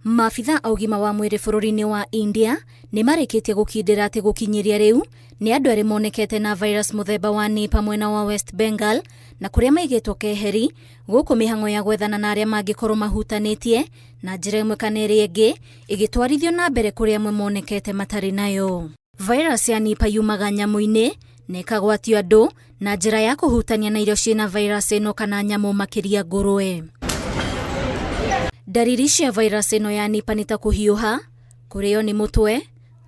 Maabitha a ũgima wa mwĩrĩ bũrũri-inĩ wa India nĩ marĩkĩtie gũkindĩra atĩ gũkinyĩria rĩu nĩ andũ erĩ monekete na virus mũthemba wa Nipah mwena wa West Bengal na kũrĩa maigĩtwo keheri gũkũ mĩhang'o ya gwethana na arĩa mangĩkorwo mahutanĩtie na njĩra ĩmwe kana ĩrĩa ĩngĩ ĩgĩtwarithio na mbere kũrĩ amwe monekete matarĩ nayo. Virus ya Nipah yumaga nyamũ-inĩ na ĩkagwatio andũ na njĩra ya kũhutania na irio ciĩna virus ĩno kana nyamũ makĩria ngũrwe. Ndariri cia virus ĩno ya Nipah nĩ ta kũhiũha, kũrĩo nĩ mũtwe,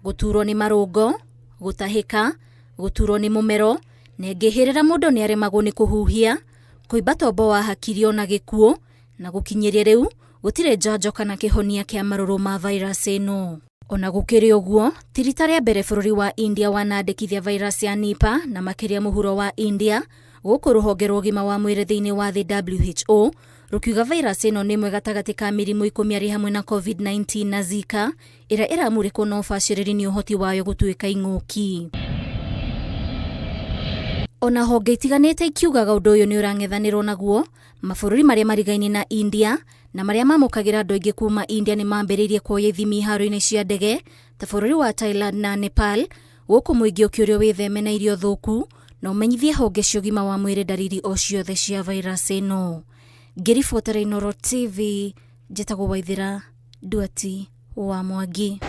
gũturwo nĩ marũngo, gũtahĩka, gũturwo nĩ mũmero, na ĩngĩhĩrĩra mũndũ nĩ aremagwo nĩ kũhuhia, kũimba tombo wa hakiri ona gĩkuũ, na gũkinyĩria rĩu gũtirĩ njanjo kana kĩhonia kĩa marũrũ ma virus ĩno. Ona gũkĩrĩ ũguo, ti rita rĩa mbere bũrũri wa India wanandĩkithia virus ya Nipah na makĩria mũhuro wa India, gũkũ rũhonge rwa ũgima wa mwĩrĩ thĩinĩ wa thĩ WHO rũkiuga virus ĩno nĩ ĩmwe gatagatĩ ka mĩrimũ ikũmi arĩ hamwe na COVID-19 na Zika ĩrĩa ĩramũrĩkwo na ũbacĩrĩri nĩ ũhoti wayo gũtuĩka ing'ũki. Ona honge itiganĩte ikiugaga ũndũ ũyũ nĩ ũrang'ethanĩrwo naguo, mabũrũri marĩa marigainie na India na marĩa mamũkagĩra andũ aingĩ kuma India nĩ mambĩrĩirie kuoya ithimi iharo-inĩ cia ndege ta bũrũri wa Thailand na Nepal, gũkũ mũingĩ ũkĩũrio wĩtheme na irio thũku na ũmenyithie honge cia ũgima wa mwĩrĩ ndariri o ciothe cia virus ĩno. Ngĩribotera Inooro TV, njĩtagwo Waithĩra Nduati wa Mwangi.